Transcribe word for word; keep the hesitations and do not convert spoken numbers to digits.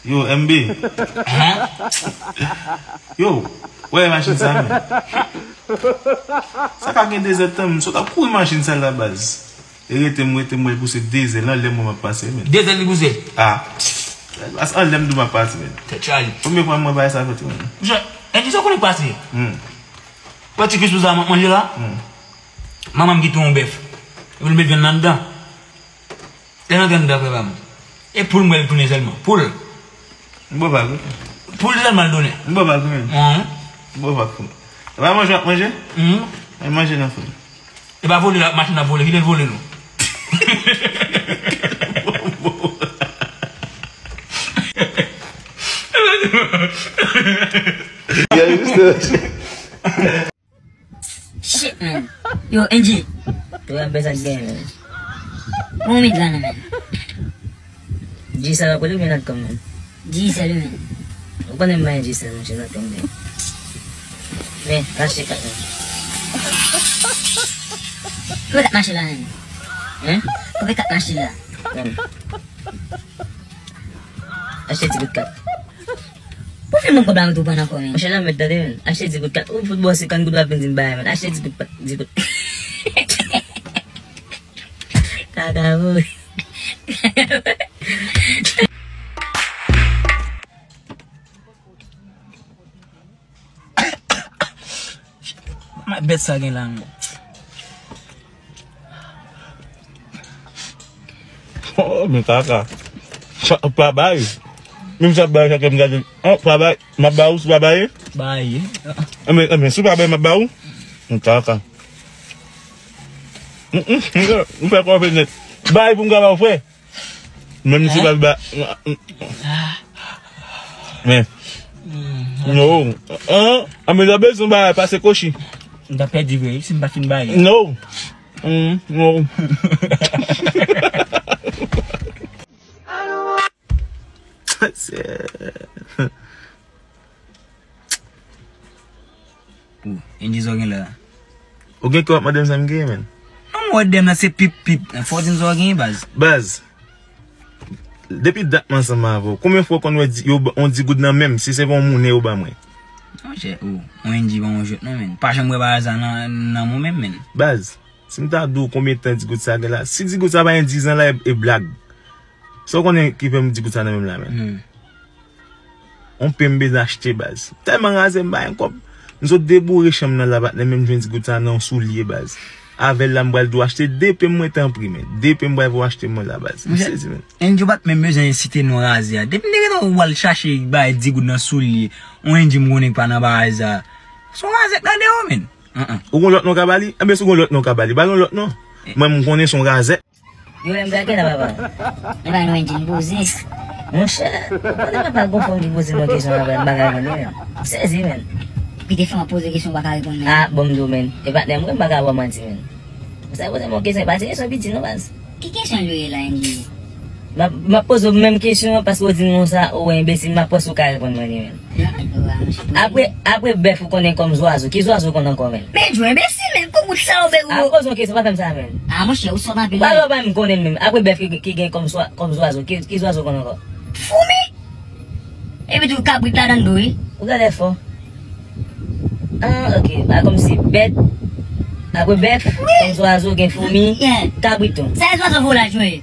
Yo, M B. Yo, wè machin sa, men. Sa ka gen de zèdtan, m sot ap kouri machin sa la, baz. E rete m, rete m, wè l pouse de zèl, anlè mwen m ap pase, men. De zèl li pouse? Ah. As anlè m di w m ap pase, men. Tèt chaje. Premye fwa mwen bay sa fèt, men. Monchè, Andy, sa w konnen k pase? Hmm. Pati kis pou sa manje la. Hmm. Manman m ki touye yon bèf. Epi l met vyann nan anndan. Lè l antre anndan, frè pa m. E poul m wè l tounen sèlman. Poul. M ba w vag, wi. Poul sèlman l tounen. M ba w vag, wi. Ahn. M ba w vag, frè. E pa manje w ap manje? Mhm. E manje nan frè. E pa vole la, machin ap vole. Kite l vole nou. Shit, man. Yo, Andy. Yo, apre sa k genyen, man. Bon, men la, non, man. Jay sa ap rele ou byen Natcom, man? Jay sa, wi, man. Ou konnen m pa gen Jay sa, monchè, Natcom, men. Men, achte kat, man. Kote kat mache la, man? Hein? Kote kat mache la? Man. Achte ti bout kat. Pou fè moun kòb la tou pran ankò, men. Monchè, la mèt tande, men. Achte ti bout kat. Ou fout bò senkant goud w ap vin di m bagay, men. Achte ti bout kat, ti bout. Kaka, wi. Mwen bèt sa gen la, men. Oh, men kaka. Sa, pa bay. Menm sa bay, sa ke m gade. Oh, pa bay. M ap ba ou, si pa bay. Bay. Enben, enben, si pa bay, m ap ba ou. Men kaka. Mm, mm, m fè kò fè nèt. Bay pou m ka ba ou, frè. Menm si pa ba. Men. No. An, an, men la bezwen bay, pase kochi. M ta pèdi vre, si m pa fin bay. No. Mm, no. Ou, Andy, sa w gen la? Ou gen kè w ap mande m sa m genyen, men. Non, m wè dèm nan se pip, pip. Fò w di m sa w genyen, baz. Baz, depi dat m ansanm avè w, konbyen fwa w konn wè di, yo ba, yon di goud nan men m, si se pa yon monnen yo ba mwen? Monchè, ou, yon Andy pa yon jwèt non, men. Pa janm wè bagay sa nan, nan men w menm, men. Baz, si m ta di w konbyen tan di goud sa gen la, si di goud sa pa gen diz an la, e, e blag. Sa w konnen ki fè m di goud sa nan men m la, men? Hmm. On pe m bezwen achte, baz. Tèlman razè m pa gen kòb. M sot deboure chanm nan la, patnè, men m jwenn ti goud sa nan yon soulye, baz. Avè l la, m pral di w achte de pe m mwen, tanpri, men. De pe m pral voye achte mwen la, baz. M sezi, men. Andy, ou pa t menm bezwen site non razè a. Depi m te gentan wè w al chache bay di goud nan soulye, on Andy m konnen k pa nan bagay sa. Se yon razè k nan dèyè w, men. An, an. Ou gon lòt non w ka ba li? Enben, si w gon lòt non w ka ba li, ba l yon lòt non. Mwen, m konnen se yon razè. Yo, M B, gade la, papa. E pa nou, Andy, m poze. Monchè, ou konnen papa gon fanm ki poze mwen kesyon la, m pa ka reponn li, men. M sezi, men. Ki te fè w poze kesyon, w pa ka reponn, men. Ah, bon, m di w, men. E patnè m, m pa ka ba w manti, men. Sa poze mwen kesyon, e pa ti kesyon piti, non, baz. Ki kesyon l ye la, Andy? M ap, m ap poze w menm kesyon an, paske w di m konsa, ou enbesil, m ap wè si w ka reponn mwen li, men. Apre, apre bèf ou konnen kòm zwazo, ki zwazo w konn ankò, men? Men, Djo enbesil, men, kou bout sa, ou be ou. Ap poze yon kesyon, pa fè m sa, men. Ah, monchè, ou sòt anpil. Ba lè w pa menm konnen l menm. Apre bèf ki, ki gen kòm swa, kòm zwazo, ki, ki zwazo w konn ankò? Foumi! Epi tou kabrit ladan tou, wi. Ou gade fò. Ah, ok. A, kòmsi bèt. Apre bèf, kòm zwazo, gen foumi, kabrit tou. Sa e zwazo volaj, wi.